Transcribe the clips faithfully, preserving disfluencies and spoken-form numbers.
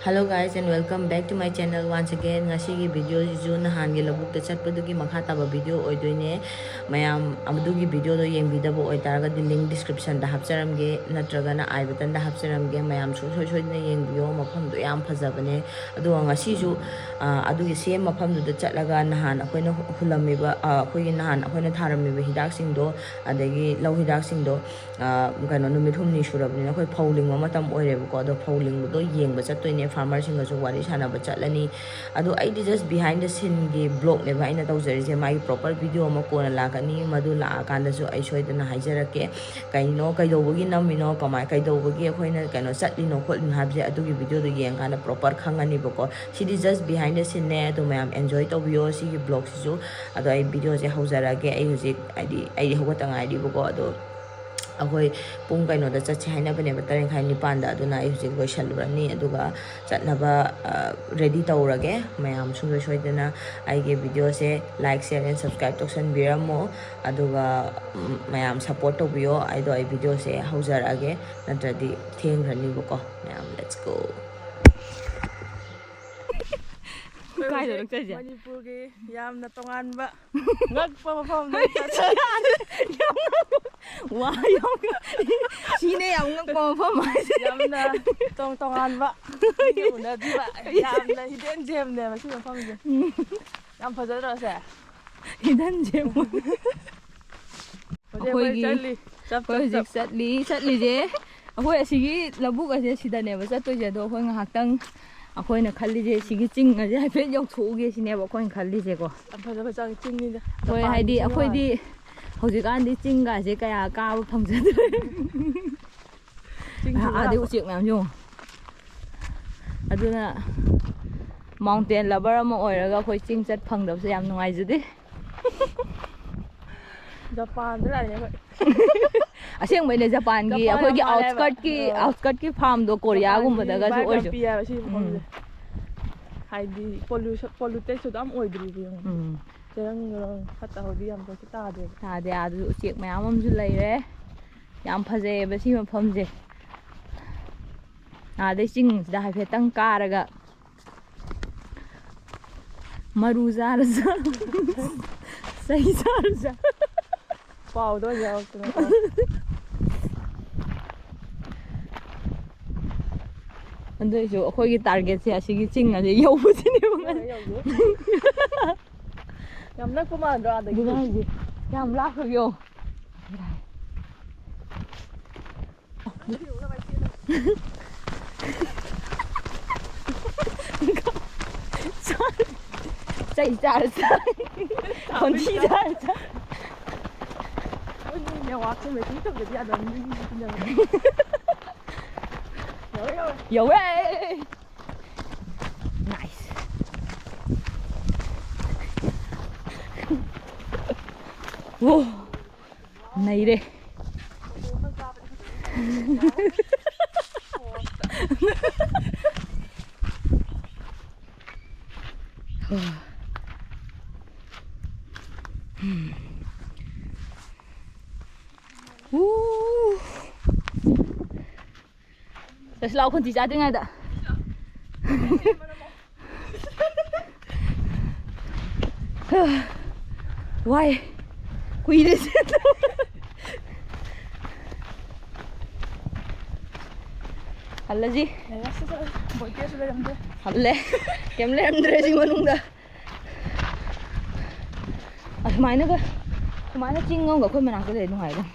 Hello guys and welcome back to my channel once again. ꯉꯁꯤꯒꯤ ꯚꯤꯗꯤꯑꯣꯁꯤꯁꯨ ꯅꯍꯥꯟꯒꯤ ꯂꯧꯕꯨꯛꯇ ꯆꯠꯄꯗꯨꯒꯤ ꯃꯈꯥ ꯇꯥꯕ ꯚꯤꯗꯤꯑꯣ ꯑꯣꯏꯗꯣꯏꯅꯦ꯫ ꯃꯌꯥꯝ ꯑꯗꯨꯒꯤ ꯚꯤꯗꯤꯑꯣꯗꯣ ꯌꯦꯡꯕꯤꯗꯕ ꯑꯣꯏꯇꯥꯔꯒꯗꯤ ꯂꯤꯡ ꯗꯤꯁꯀ꯭ꯔꯤꯞꯁꯟꯗ ꯍꯥꯞꯆꯔꯝꯒꯦ, ꯅꯠꯇ꯭ꯔꯒꯅ ꯑꯥꯏ ꯕꯇꯟꯗ ꯍꯥꯞꯆꯔꯝꯒꯦ꯫ ꯃꯌꯥꯝ ꯁꯨꯡꯁꯣꯏ ꯁꯣꯏꯗꯅ ꯌꯦꯡꯕꯤꯌꯣ, ꯃꯐꯝꯗꯣ ꯌꯥꯝ ꯐꯖꯕꯅꯦ꯫ ꯑꯗꯨꯒ ꯉꯁꯤꯁꯨ ꯑꯗꯨꯒꯤ ꯁꯦꯝ ꯃꯐꯝꯗꯨꯗ ꯆꯠꯂꯒ ꯅꯍꯥꯟ ꯑꯩꯈꯣꯏꯅ ꯍꯨꯜꯂꯝꯃꯤꯕ, ꯑꯩꯈꯣꯏꯒꯤ ꯅꯍꯥꯟ ꯑꯩꯈꯣꯏꯅ ꯊꯥꯔꯝꯃꯤꯕ ꯍꯤꯗꯥꯛꯁꯤꯡꯗꯣ, ꯑꯗꯒꯤ ꯂꯧ ꯍꯤꯗꯥꯛꯁꯤꯡꯗꯣ ꯀꯩꯅꯣ, ꯅꯨꯃꯤꯠ ꯍꯨꯝꯅꯤ ꯁꯨꯔꯕꯅꯤꯅ ꯑꯩꯈꯣꯏ ꯐꯧ ꯂꯤꯡꯕ ꯃꯇꯝ ꯑꯣꯏꯔꯦꯕꯀꯣ꯫ ꯑꯗꯣ ꯐꯧ ꯂꯤꯡꯕꯗꯣ ꯌꯦꯡꯕ ꯆꯠꯇꯣꯏꯅꯦ, ꯐꯥꯔꯃꯔꯁꯤꯡꯒꯁꯨ ꯋꯥꯔꯤ ꯁꯥꯟꯅꯕ ꯆꯠꯂꯅꯤ꯫ ꯑꯗꯣ ꯑꯩꯗꯤ just behind the sceneꯒꯤ vlogꯅꯦꯕ ꯑꯩꯅ ꯇꯧꯖꯔꯤꯁꯦ꯫ ꯃꯥꯒꯤ proper video ꯑꯃ ꯀꯣꯟꯅ ꯂꯥꯛꯀꯅꯤ, ꯃꯗꯨ ꯂꯥꯛꯑꯀꯥꯟꯗꯁꯨ ꯑꯩ ꯁꯣꯏꯗꯅ ꯍꯥꯏꯖꯔꯛꯀꯦ꯫ ꯀꯩꯅꯣ, ꯀꯩꯗꯧꯕꯒꯤ ꯅꯝꯃꯤꯅꯣ, ꯀꯃꯥꯏ, ꯀꯩꯗꯧꯕꯒꯤ ꯑꯩꯈꯣꯏꯅ ꯀꯩꯅꯣ ꯆꯠꯂꯤꯅꯣ ꯈꯣꯠꯂꯤꯅꯣ ꯍꯥꯏꯕꯁꯦ ꯑꯗꯨꯒꯤ videoꯗꯣ ꯌꯦꯡꯉꯀꯥꯟꯗ proper ꯈꯪꯉꯅꯤꯕꯀꯣ꯫ CD just behind the sceneꯅꯦ꯫ ꯑꯗꯣ ꯃꯌꯥꯝ enjoy ꯇꯧꯕꯤꯌꯣ ꯁꯤꯒꯤ vlogꯁꯤꯁꯨ꯫ ꯑꯗꯣ ꯑꯩ videoꯁꯦ ꯍꯧꯖꯔꯛꯑꯒꯦ꯫ ꯑꯩ ꯍꯧꯖꯤꯛ, ꯍꯥꯏꯗꯤ, ꯑꯩꯗꯤ ꯍꯧꯒꯠꯇ ꯉꯥꯏꯔꯤꯕꯀꯣ꯫ ꯑꯗꯣ ꯑꯩꯈꯣꯏ ꯄꯨꯡ ꯀꯩꯅꯣꯗ ꯆꯠꯁꯦ ꯍꯥꯏꯅꯕꯅꯦꯕ, ꯇꯔꯦꯠ ꯃꯈꯥꯏ ꯅꯤꯄꯥꯟꯗ꯫ ꯑꯗꯨꯅ ꯑꯩ ꯍꯧꯖꯤꯛ ꯂꯣꯏꯁꯜꯂꯨꯔꯅꯤ, ꯑꯗꯨꯒ ꯆꯠꯅꯕ ready ꯇꯧꯔꯒꯦ꯫ ꯃꯌꯥꯝ ꯁꯨꯡꯁꯣꯏ ꯁꯣꯏꯗꯅ ꯑꯩꯒꯤ videoꯁꯦ like, share and subscribe ꯇꯧꯁꯟꯕꯤꯔꯝꯃꯣ꯫ ꯑꯗꯨꯒ ꯃꯌꯥꯝ support ꯇꯧꯕꯤꯌꯣ꯫ ꯑꯩꯗꯣ, ꯑꯩ videoꯁꯦ ꯍꯧꯖꯔꯛꯑꯒꯦ, ꯅꯠꯇ꯭ꯔꯗꯤ ꯊꯦꯡꯈ꯭ꯔꯅꯤꯕꯀꯣ꯫ ꯃꯌꯥꯝ let's go꯫ ꯀꯥꯏꯗꯅꯣ ꯆꯠꯂꯤꯁꯦ? ꯃꯅꯤꯄꯨꯔꯒꯤ ꯌꯥꯝꯅ ꯇꯣꯉꯥꯟꯕ, ꯉꯛꯄ ꯃꯐꯝꯗ ꯆꯠꯆꯔꯤ꯫ ꯋꯥ ꯌꯥꯝ ꯉꯛ-, ꯁꯤꯅꯦ ꯌꯥꯝ ꯉꯛꯄ ꯃꯐꯝ ꯍꯥꯏꯁꯦ꯫ ꯌꯥꯝꯅ ꯇꯣꯡ ꯇꯣꯉꯥꯟꯕ, ꯃꯤꯅ ꯎꯅꯗ꯭ꯔꯤꯕ, ꯌꯥꯝꯅ hidden gemꯅꯦꯕ ꯁꯤ ꯃꯐꯝꯁꯦ꯫ ꯎꯝ꯫ ꯌꯥꯝ ꯐꯖꯗ꯭ꯔꯣ ꯁꯦ? Hidden gem꯫ ꯍꯧꯖꯤꯛ ꯑꯩꯈꯣꯏ ꯑꯩꯈꯣꯏꯒꯤ, ꯆꯠꯂꯤ꯫ ꯆꯞ, ꯑꯩꯈꯣꯏ ꯆꯞ, ꯍꯧꯖꯤꯛ ꯆꯞ꯫ ꯆꯠꯂꯤ, ꯆꯠꯂꯤꯁꯦ꯫ ꯑꯩꯈꯣꯏ ꯑꯁꯤꯒꯤ ꯂꯧꯕꯨꯛ ꯑꯁꯦ ꯁꯤꯗꯅꯦꯕ ꯆꯠꯇꯣꯏꯁꯦ꯫ ꯑꯗꯣ ꯑꯩꯈꯣꯏ ꯉꯥꯏꯍꯥꯛꯇꯪ, ꯑꯩꯈꯣꯏꯅ ꯈꯜꯂꯤꯁꯦ ꯁꯤꯒꯤ ꯆꯤꯡ ꯑꯁꯦ ꯍꯥꯏꯐꯦꯠ ꯌꯧꯊꯣꯛꯎꯒꯦ ꯁꯤꯅꯦꯕ ꯑꯩꯈꯣꯏꯅ ꯈꯜꯂꯤꯁꯦꯀꯣ꯫ ꯌꯥꯝ ꯐꯖ ꯐꯖꯕ ꯆꯤꯡꯅꯤꯗ꯫ ꯍꯣꯏ, ꯖꯄꯥꯟꯒꯤ ꯍꯥꯏꯗꯤ ꯆꯤꯡ ꯑꯩꯈꯣꯏꯗꯤ ꯃꯥꯜꯂꯦ꯫ ꯍꯧꯖꯤꯛꯀꯥꯟꯗꯤ ꯆꯤꯡꯒꯥꯁꯦ ꯀꯌꯥ ꯀꯥꯕ ꯐꯪꯖꯗ꯭ꯔꯦ꯫ ꯆꯤꯡꯁꯨ ꯑꯥꯗꯩ ꯂꯥꯞꯄ꯫ ꯎꯆꯦꯛ ꯃꯌꯥꯝ ꯌꯦꯡꯉꯣ꯫ ꯑꯗꯨꯅ mountain lover ꯑꯃ ꯑꯣꯏꯔꯒ ꯑꯩꯈꯣꯏ ꯆꯤꯡ ꯆꯠ ꯐꯪꯗꯕꯁꯦ ꯌꯥꯝ ꯅꯨꯡꯉꯥꯏꯖꯗꯦ꯫ ꯖꯄꯥꯟꯗ ꯂꯥꯛꯏꯅꯦ ꯑꯩꯈꯣꯏ꯫ ꯑꯁꯦꯡꯕꯩꯅꯦ, ꯖꯄꯥꯟꯒꯤ ꯖꯄꯥꯟ ꯑꯩꯈꯣꯏꯒꯤ ꯌꯥꯝ ꯃꯥꯜꯂꯦ ꯍꯥꯏꯕ꯫ Outskirtꯀꯤ, ꯑꯣ꯫ Outskirtꯀꯤ farmꯗꯣ ꯀꯣꯔꯤꯌꯥꯒꯨꯝꯕꯗꯒꯁꯨ ꯖꯄꯥꯟꯒꯤ vibe ꯌꯥꯝ ꯑꯣꯏꯔꯁꯨ꯫ ꯄꯤ ꯍꯥꯏꯕ ꯁꯤ ꯃꯐꯝꯁꯦ꯫ ꯎꯝ꯫ ꯍꯥꯏꯗꯤ pollution, polluted ꯁꯨ ꯑꯗꯨꯝ ꯑꯣꯏꯗ꯭ꯔꯤꯕ ꯌꯦꯡꯉꯣ꯫ ꯎꯝ꯫ ꯆꯦꯔꯪ ꯅꯨꯔꯪ ꯐꯠꯇ ꯍꯥꯎꯗꯤ ꯌꯥꯝ ꯀꯩꯁꯨ ꯇꯥꯗꯦꯕ꯫ ꯇꯥꯗꯦ꯫ ꯑꯥꯗꯁꯨ ꯎꯆꯦꯛ ꯃꯌꯥꯝ ꯑꯃꯁꯨ ꯂꯩꯔꯦ꯫ ꯌꯥꯝ ꯐꯖꯩꯌꯦꯕ ꯁꯤ ꯃꯐꯝꯁꯦ꯫ ꯑꯥꯗꯩ ꯆꯤꯡꯁꯤꯗ ꯍꯥꯏꯐꯦꯠꯇꯪ ꯀꯥꯔꯒ ꯃꯔꯨ ꯆꯥꯔꯁꯨ ꯆꯩ ꯆꯥꯔꯁꯨ꯫ ꯄꯥꯎꯗꯣ ꯌꯥꯎꯔꯛꯇꯅꯀꯣ꯫ ꯑꯗꯨꯏꯁꯨ ꯑꯩꯈꯣꯏꯒꯤ ꯇꯥꯔꯒꯦꯠꯁꯦ ꯑꯁꯤꯒꯤ ꯆꯤꯡ ꯑꯁꯤ ꯌꯧꯕꯁꯤꯅꯦꯕ꯫ ꯌꯧꯗꯦ꯫ ꯌꯥꯝ ꯅꯛꯄ ꯃꯥꯟꯗ꯭ꯔꯣ ꯑꯥꯗꯒꯤ? ꯑꯗꯨꯅ ꯍꯥꯏꯁꯦ ꯌꯥꯝ ꯂꯥꯞꯈ꯭ꯔꯕ ꯌꯦꯡꯉꯣ꯫ ꯆꯩ ꯆꯥꯔ ꯆꯥ꯫ ꯈꯣꯟꯊꯤ ꯆꯥꯔ ꯆꯥ꯫ ꯅꯦꯠꯋꯥꯛꯁꯦ ꯃꯦꯇꯤꯡ ꯇꯧꯗꯗꯤ ꯌꯥꯗꯕꯅꯤ꯫ ꯌꯧꯔꯦ, ꯌꯧꯔꯦ꯫ ꯌꯧꯔꯦ꯫ Nice. ꯋꯣ꯫ ꯅꯩꯔꯦ꯫ ꯎ꯫ ꯆꯠꯁꯤ ꯂꯥꯛꯑꯣ, ꯈꯣꯟꯊꯤ ꯆꯥꯗ꯭ꯔꯤꯉꯩꯗ꯫ ꯋꯥꯏ꯫ ꯀꯨꯏꯔꯦ ꯆꯠꯇꯕ꯫ ꯍꯜꯂꯁꯤ꯫ ꯂꯩꯔꯛꯁꯤꯗ ꯕꯣꯏꯇꯦꯁꯨ ꯂꯩꯔꯝꯗꯦ꯫ ꯍꯜꯂꯦ꯫ ꯀꯩꯝ ꯂꯩꯔꯝꯗ꯭ꯔꯦ ꯁꯤ ꯃꯅꯨꯡꯗ꯫ ꯑꯁꯨꯃꯥꯏꯅꯒ, ꯁꯨꯃꯥꯏꯅ ꯆꯤꯡ ꯑꯃꯒ ꯑꯩꯈꯣꯏ ꯃꯅꯥꯛꯇ ꯂꯩ, ꯅꯨꯡꯉꯥꯏꯗꯧꯅꯤ꯫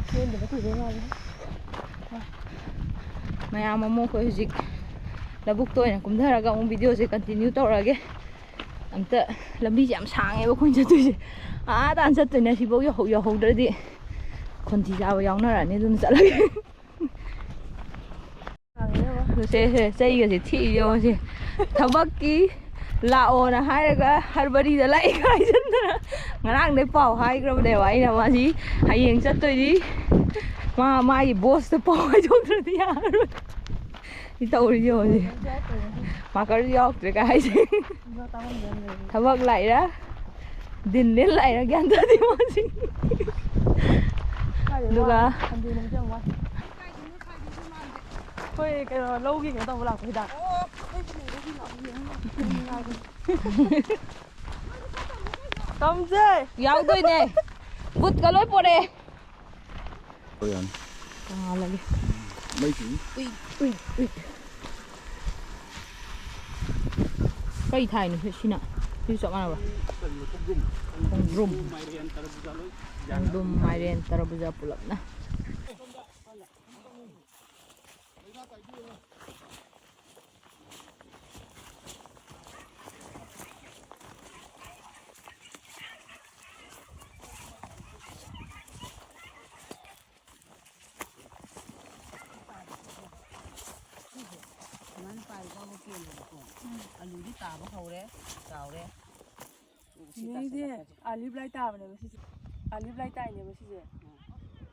ꯆꯦꯟꯗꯕ ꯀꯨꯏꯕꯩ ꯃꯥꯜꯂꯦ꯫ ꯃꯌꯥꯝ ꯑꯃꯨꯛ ꯑꯩꯈꯣꯏ ꯍꯧꯖꯤꯛ ꯂꯧꯕꯨꯛꯇ ꯑꯣꯏꯅ ꯀꯨꯝꯊꯔꯒ ꯑꯃꯨꯛ ꯚꯤꯗꯤꯑꯣꯁꯦ ꯀꯟꯇꯤꯅ꯭ꯌꯨ ꯇꯧꯔꯛꯑꯒꯦ꯫ ꯑꯝꯇ, ꯂꯝꯕꯤꯁꯦ ꯌꯥꯝ ꯁꯥꯡꯉꯦꯕ ꯑꯩꯈꯣꯏꯅ ꯆꯠꯇꯣꯏꯁꯦ꯫ ꯑꯥ ꯇꯥꯟꯅ ꯆꯠꯇꯣꯏꯅꯦ, ꯑꯁꯤꯐꯥꯎ ꯌꯧꯍꯧ-, ꯌꯧꯍꯧꯗ꯭ꯔꯗꯤ ꯈꯣꯟꯊꯤ ꯆꯥꯕ ꯌꯥꯎꯅꯔꯅꯤ, ꯑꯗꯨꯅ ꯆꯠꯂꯒꯦ꯫ ꯁꯦ, ꯁꯦ, ꯆꯩꯒꯁꯦ ꯊꯦꯛꯏ ꯌꯦꯡꯉꯣ ꯁꯦ꯫ ꯊꯕꯛꯀꯤ ꯂꯥꯛꯑꯣꯅ ꯍꯥꯏꯔꯒ ꯍꯔꯕꯔꯤꯗ ꯂꯥꯛꯑꯦ ꯍꯥꯏꯖꯟꯗꯅ꯫ ꯉꯔꯥꯡꯗꯩ ꯄꯥꯎ ꯍꯥꯏꯈ꯭ꯔꯕꯅꯦꯕ ꯑꯩꯅ, ꯃꯥꯁꯤ ꯍꯌꯦꯡ ꯆꯠꯇꯣꯏꯅꯤ, ꯃꯥ ꯃꯥꯒꯤ ꯕꯣꯁꯇ ꯄꯥꯎ ꯍꯥꯏꯗꯣꯛꯇ꯭ꯔꯗꯤ ꯌꯥꯔꯔꯣꯏ꯫ ꯁꯤ ꯇꯧꯔꯤ ꯌꯦꯡꯉꯣ ꯁꯦ꯫ ꯃꯥꯀꯔꯁꯨ ꯌꯥꯎꯔꯛꯇ꯭ꯔꯦ ꯀꯥꯏ ꯍꯥꯏꯁꯦ꯫ ꯊꯕꯛ ꯂꯥꯛꯏꯔꯥ, ꯗꯤꯟ ꯂꯦꯟ ꯂꯥꯛꯏꯔꯥ ꯒ꯭ꯌꯥꯟ ꯇꯥꯗꯦ ꯃꯥꯁꯤ꯫ ꯑꯗꯨꯒ ꯁꯟꯗꯦ ꯅꯨꯃꯤꯠꯇꯤ ꯌꯥꯝ ꯋꯥꯏ꯫ ꯑꯩꯈꯣꯏ ꯀꯩꯅꯣ, ꯂꯧꯒꯤ ꯀꯩꯅꯣ ꯇꯧꯕ ꯂꯥꯛꯄ ꯍꯤꯗꯥꯛ꯫ ꯇꯝꯁꯦ꯫ ꯌꯥꯎꯗꯣꯏꯅꯦ꯫ ꯕꯨꯠꯀ ꯂꯣꯏ ꯄꯣꯔꯛꯑꯦ꯫ ꯍꯣꯏ, ꯌꯥꯅꯤ꯫ ꯀꯪꯍꯜꯂꯒꯦ꯫ ꯃꯩ ꯆꯤꯡꯉꯤ꯫ ꯎꯏ, ꯎꯏ, ꯎꯏ꯫ ꯀꯩ ꯊꯥꯏꯅꯣ ꯁꯤꯅ? ꯁꯤꯁꯨ ꯆꯞ ꯃꯥꯟꯅꯕ꯭ꯔꯣ? ꯈꯣꯡꯗ꯭ꯔꯨꯝ꯫ ꯈꯣꯡꯗ꯭ꯔꯨꯝ, ꯃꯥꯏꯔꯦꯟ, ꯇꯔꯕꯨꯖꯥ ꯄꯨꯂꯞꯅ꯫ ꯁꯨꯃꯥꯏꯅ ꯄꯥꯏꯔꯒ ꯑꯃꯨꯛ ꯀꯦꯟꯕꯗꯀꯣ꯫ ꯑꯂꯨꯗꯤ ꯇꯥꯕ ꯍꯧꯔꯦ, ꯆꯥꯎꯔꯦ꯫ ꯁꯤ ꯅꯦꯅꯦꯒꯤꯗꯤ ꯇꯥꯁꯤꯜꯂꯛꯄꯁꯦ꯫ ꯑꯥꯔꯂꯤ ꯕ꯭ꯂꯥꯏꯠ ꯇꯥꯕꯅꯦꯕ ꯁꯤꯁꯦ꯫ ꯑꯥꯔꯂꯤ ꯕ꯭ꯂꯥꯏꯠ ꯇꯥꯏꯅꯦꯕ ꯁꯤꯁꯦ꯫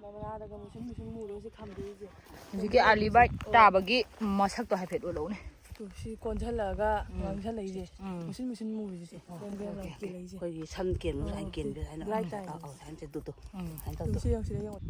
ꯃꯅꯥꯗꯒ ꯃꯨꯁꯨꯟ ꯃꯨꯁꯨꯟ ꯃꯨꯔꯒ ꯁꯤ ꯈꯥꯝꯗꯣꯛꯏꯁꯦ꯫ ꯍꯧꯖꯤꯛꯀꯤ ꯑꯥꯔꯂꯤ ꯕ꯭ꯂꯥꯏꯠ ꯇꯥꯕꯒꯤ ꯃꯁꯛꯇꯣ ꯍꯥꯏꯐꯦꯠ ꯎꯠꯂꯛꯎꯅꯦ꯫ ꯇꯨ, ꯁꯤ ꯀꯣꯟꯁꯤꯜꯂꯛꯑꯒ ꯎꯝ꯫ ꯉꯥꯡꯁꯜꯂꯛꯏꯁꯦ꯫ ꯎꯝ꯫ ꯃꯨꯁꯤꯟ ꯃꯨꯁꯤꯟ ꯃꯨꯕꯤꯁꯦ꯫ ꯑꯣ, ꯕ꯭ꯔꯦꯝ ꯕ꯭ꯔꯦꯝ ꯑꯣꯀꯦ, ꯂꯥꯎ ꯑꯣꯀꯦ꯫ ꯀꯦꯜꯂꯛꯏꯁꯦ꯫ ꯑꯩꯈꯣꯏꯒꯤ ꯁꯝ ꯀꯦꯟꯕ ꯑꯣ, ꯁꯨꯃꯥꯏꯅ ꯀꯦꯟꯕ ꯑꯣꯀꯦ꯫ ꯍꯥꯏꯅ꯫ ꯕ꯭ꯂꯥꯏꯠ ꯑꯥ, ꯇꯥꯏꯅꯦ꯫ ꯑꯥ, ꯑꯥ, ꯁꯨꯃꯥꯏꯅ ꯇꯧꯗꯣ꯫ ꯎꯝ꯫ ꯁꯨꯃꯥꯏꯅ ꯇꯨ, ꯇꯧꯗꯣ꯫ ꯁꯤ ꯌꯦꯡꯉꯨ, ꯁꯤꯗ ꯌꯦꯡꯉꯨ꯫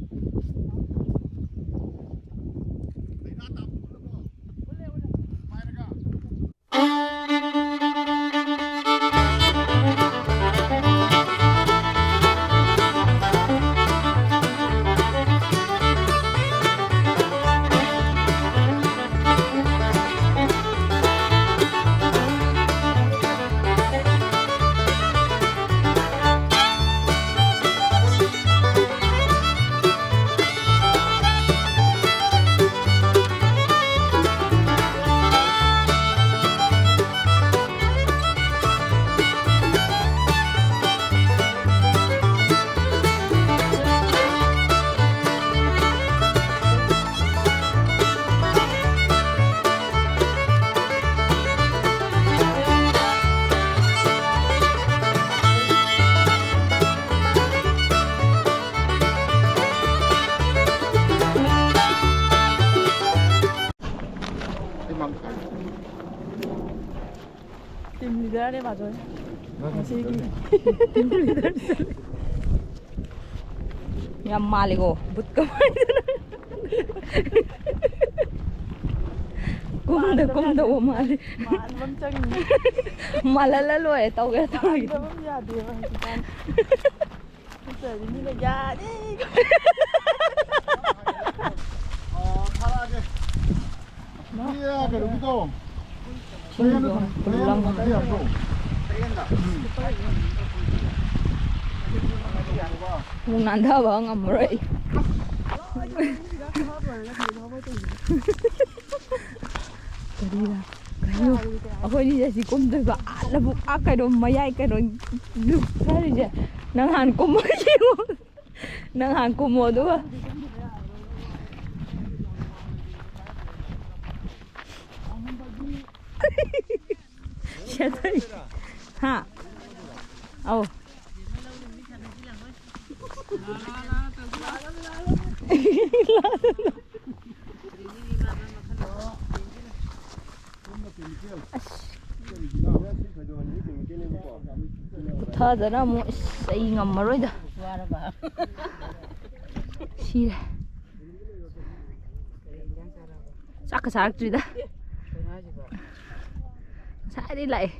ꯇꯤꯝ ꯂꯤꯗꯔꯅꯦ ꯃꯥꯗꯣ꯫ ꯉꯁꯤꯒꯤ ꯇꯤꯝ ꯂꯤꯗꯔ꯫ ꯌꯥꯝ ꯃꯥꯜꯂꯤꯀꯣ, ꯕꯨꯠ ꯀꯃꯥꯏꯅ? ꯀꯨꯝꯗ ꯀꯨꯝꯗꯧꯕ ꯃꯥꯜꯂꯤ꯫ ꯃꯥꯟꯕ ꯑꯃ ꯆꯪꯉꯤ꯫ ꯃꯥꯜꯍꯜꯂ ꯂꯣꯏꯔꯦ, ꯇꯧꯒꯦꯔꯥ ꯇꯧꯔꯣꯏꯒꯦꯔꯥ꯫ ꯃꯥꯟꯗꯕ ꯑꯃ ꯌꯥꯗꯦꯕ ꯍꯧꯖꯤꯛꯀꯥꯟ꯫ ꯅꯠꯇ꯭ꯔꯗꯤ ꯃꯤꯅ ꯌꯥꯅꯤ꯫ ꯑꯣ, ꯊꯥꯔꯛꯑꯒꯦ꯫ ꯁꯤ, ꯑ, ꯀꯩꯅꯣꯒꯤꯗꯣ꯫ ꯏꯁꯤꯡꯗꯣ ꯐꯨꯜꯂꯝ꯫ ꯀꯔꯤ ꯍꯥꯏꯕꯗꯣ? ꯎꯝ꯫ ꯈꯣꯡ ꯅꯥꯟꯊꯕ ꯉꯝꯃꯔꯣꯏ ꯑꯩ꯫ ꯀꯔꯤꯔ? ꯀꯩꯅꯣ? ꯑꯩꯈꯣꯏꯅꯤꯁꯦ ꯁꯤ ꯀꯨꯝꯗꯣꯏꯕ꯫ ꯑꯥ ꯂꯧꯕꯨꯛ, ꯑꯥ ꯀꯩꯅꯣ ꯃꯌꯥꯏ ꯀꯩꯅꯣ ꯂꯨꯞꯊꯔꯤꯁꯦ꯫ ꯅꯪ ꯍꯥꯟꯅ ꯀꯨꯝꯃꯒ ꯌꯦꯡꯉꯣ꯫ ꯅꯪ ꯍꯥꯟꯅ ꯀꯨꯝꯃꯣ ꯑꯗꯨꯒ꯫ ꯁꯦꯠꯊꯔꯤ꯫ ꯍꯥ? ꯑꯧ꯫ ꯑꯁ꯫ ꯄꯨꯊꯗꯅ ꯑꯃꯨꯛ, ꯑꯁ, ꯑꯩ ꯉꯝꯃꯔꯣꯏꯗ꯫ ꯁꯤꯔꯦ꯫ ꯆꯥꯛꯀ ꯆꯥꯔꯛꯇ꯭ꯔꯤꯗ꯫ ꯉꯁꯥꯏꯗꯩ ꯂꯥꯛꯑꯦ꯫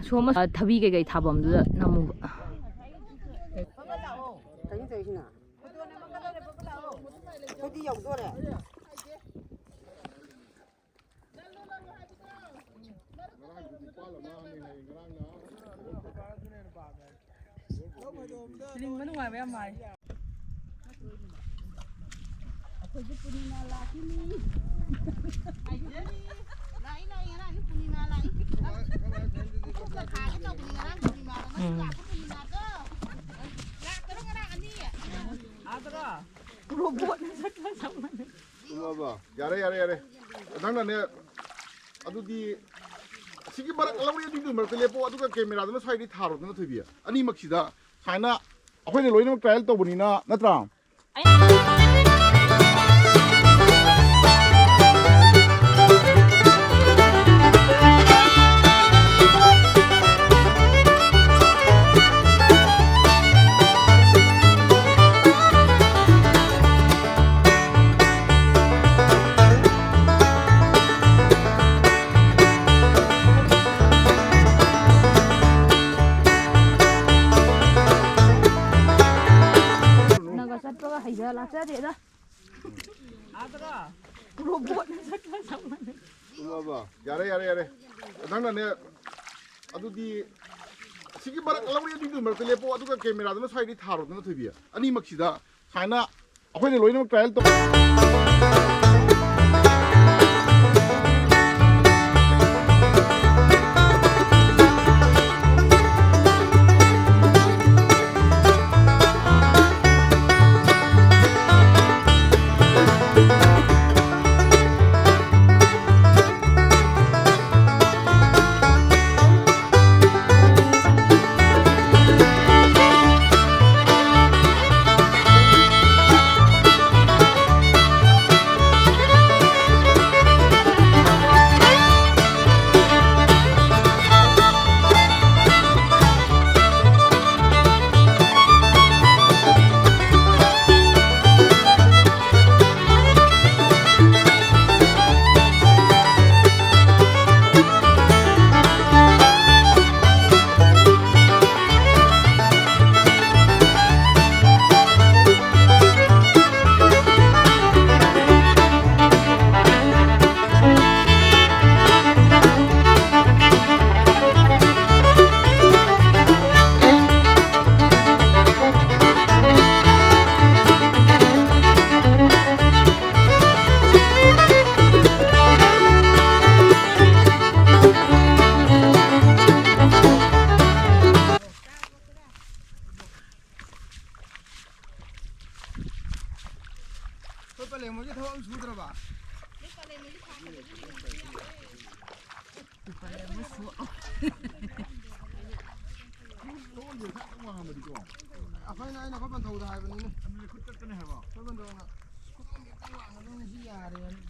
ꯑꯁꯣꯝ ꯊꯕꯤ ꯀꯩꯀꯩ ꯊꯥꯐꯝꯗꯨꯗ ꯅꯝꯃꯨꯕ꯫ ꯀꯩꯅꯣ ꯇꯧꯔꯤꯁꯤꯅ? ꯑꯩꯈꯣꯏꯗꯤ ꯌꯧꯗꯣꯔꯦ꯫ ꯂꯤꯡꯕ ꯅꯨꯡꯉꯥꯏꯕ ꯌꯥꯝ ꯃꯥꯜꯂꯤ꯫ ꯑꯩꯈꯣꯏꯁꯨ ꯄꯨꯔꯅꯤꯃꯥ ꯂꯥꯛꯈꯤꯅꯤ꯫ ꯂꯥꯛꯏ, ꯂꯥꯛꯏ, ꯉꯔꯥꯡꯁꯨ ꯄꯨꯔꯅꯤꯃꯥ ꯂꯥꯛꯏ꯫ ꯏꯀꯣꯛꯇ ꯊꯥꯒꯦ ꯇꯧꯕꯅꯤ, ꯉꯔꯥꯡ ꯄꯨꯔꯅꯤꯃꯥꯗꯣ꯫ ꯉꯁꯤ ꯎꯝ꯫ ꯂꯥꯛꯄ ꯄꯨꯔꯅꯤꯃꯥꯗꯣ꯫ ꯂꯥꯛꯇꯔꯣ ꯉꯔꯥꯡ ꯑꯅꯤ? ꯔꯣꯕꯣꯠꯅ ꯆꯠꯄ ꯆꯞ ꯃꯥꯟꯅꯩ꯫ ꯌꯥꯔꯦ, ꯌꯥꯔꯦ, ꯌꯥꯔꯦ꯫ ꯅꯪꯅꯅꯦ, ꯑꯗꯨꯗꯤ ꯑꯁꯤꯒꯤ ꯃꯔꯛ, ꯂꯧꯔꯤ ꯑꯅꯤꯗꯨꯒꯤ ꯃꯔꯛꯇ ꯂꯦꯞꯄꯣ, ꯑꯗꯨꯒ ꯀꯦꯃꯦꯔꯥꯗꯨꯅ ꯁ꯭ꯋꯥꯏꯗꯩ ꯊꯥꯔꯣꯗꯅ, ꯊꯣꯏꯕꯤ꯫ ꯑꯅꯤꯃꯛꯁꯤꯗ ꯁꯨꯃꯥꯏꯅ ꯑꯩꯈꯣꯏꯅ ꯂꯣꯏꯅꯃꯛ trial ꯇꯧꯕꯅꯤꯅ, ꯅꯠꯇ꯭ꯔꯥ? ꯂꯥꯛꯆꯗꯦꯗ꯫ ꯔꯣꯕꯣꯠꯅ ꯆꯠꯄ ꯆꯞ ꯃꯥꯟꯅꯩ꯫ ꯌꯥꯔꯦ, ꯌꯥꯔꯦ, ꯌꯥꯔꯦ꯫ ꯅꯪꯅꯅꯦ, ꯑꯗꯨꯗꯤ ꯑꯁꯤꯒꯤ ꯃꯔꯛ ꯂꯧꯔꯤ ꯑꯅꯤꯗꯨꯒꯤ ꯃꯔꯛꯇ ꯂꯦꯞꯄꯣ, ꯑꯗꯨꯒ ꯀꯦꯃꯦꯔꯥꯗꯨꯅ ꯁ꯭ꯋꯥꯏꯗꯩ ꯊꯥꯔꯣꯗꯅ, ꯊꯣꯏꯕꯤ꯫ ꯑꯅꯤꯃꯛꯁꯤꯗ ꯁꯨꯃꯥꯏꯅ ꯑꯩꯈꯣꯏꯅ ꯂꯣꯏꯅꯃꯛ trial ꯇꯧ꯫ ꯑꯩꯈꯣꯏ ꯄꯂꯦꯝ ꯍꯣꯏꯒꯤ ꯊꯕꯛ ꯑꯃ ꯁꯨꯗ꯭ꯔꯕ? ꯇꯣꯛꯑꯣ, ꯌꯦꯡ ꯈꯔ ꯋꯥꯡꯉꯝꯃꯗꯤꯀꯣ꯫ ꯑꯩꯈꯣꯏꯅ, ꯑꯩꯅ ꯑꯩꯈꯣꯏ ꯄꯟꯊꯧꯗ ꯍꯥꯏꯕꯅꯤꯅꯦ꯫ ꯑꯗꯨꯗꯤ ꯈꯨꯠ ꯇꯠꯀꯅꯤ ꯍꯥꯏꯕ꯫ ꯑꯩꯈꯣꯏ ꯄꯟꯊꯧꯅ ꯈꯨꯠ ꯑꯃ ꯈꯤꯇꯪ ꯋꯥꯡꯉꯗꯤ ꯉꯁꯤ ꯌꯥꯔꯦꯅ꯫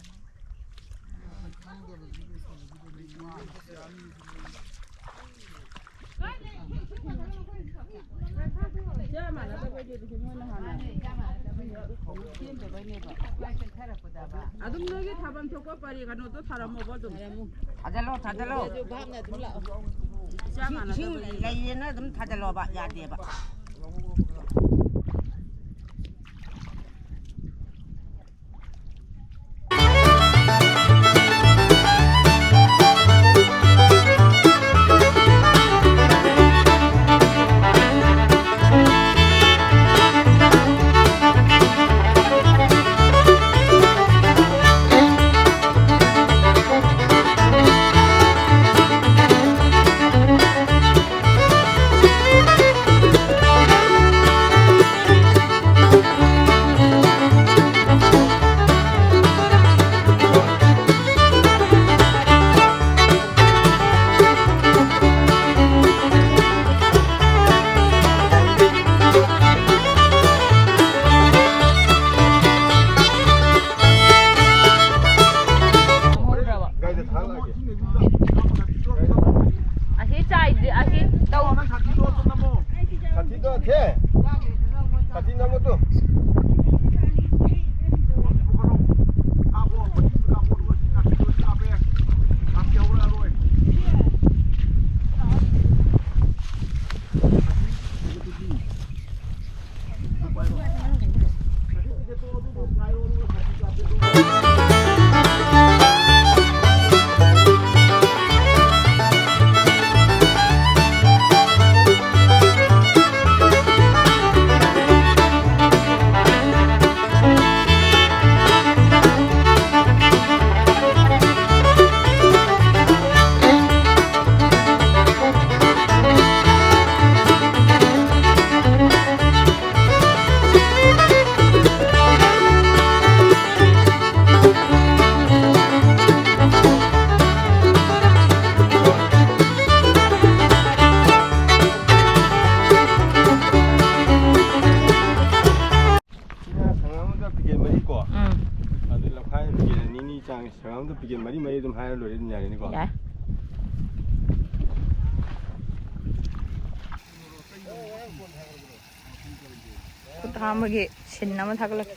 ꯈꯪꯗꯕꯁꯤꯗꯤ ꯀꯩꯅꯣꯁꯤꯗꯤ ꯋꯥ꯫ ꯑꯗꯨꯝ ꯅꯣꯏꯒꯤ ꯊꯥꯐꯝ ꯊꯣꯛꯄ ꯄꯔꯦꯡ ꯀꯩꯅꯣꯗꯣ ꯊꯥꯔꯝꯃꯣꯕ ꯑꯗꯨꯝ꯫ ꯊꯥꯖꯜꯂꯣ, ꯊꯥꯖꯜꯂꯣ꯫ ꯏꯁꯤꯡ ꯂꯩꯌꯦꯅ ꯑꯗꯨꯝ ꯊꯥꯖꯜꯂꯣꯕ, ꯌꯥꯗꯦꯕ꯫ ꯄꯤꯀꯦꯠ ꯃꯔꯤ ꯀꯣ꯫ ꯎꯝ꯫ ꯑꯗꯨ ꯂꯝꯈꯥꯏ ꯄꯤꯀꯦꯠ ꯑꯅꯤ ꯑꯅꯤ ꯆꯥꯡ ꯁꯪꯒꯝꯗ ꯄꯤꯀꯦꯠ ꯃꯔꯤ ꯃꯔꯤ ꯑꯗꯨꯝ ꯍꯥꯏꯔ ꯂꯣꯏꯔꯦ, ꯑꯗꯨꯝ ꯌꯥꯔꯦꯅꯦꯀꯣ꯫ ꯌꯥꯏ꯫ ꯈꯨꯠ ꯍꯥꯝꯕꯒꯤ ꯁꯤꯟ ꯑꯃ ꯊꯥꯒꯠꯂꯛꯀꯦ꯫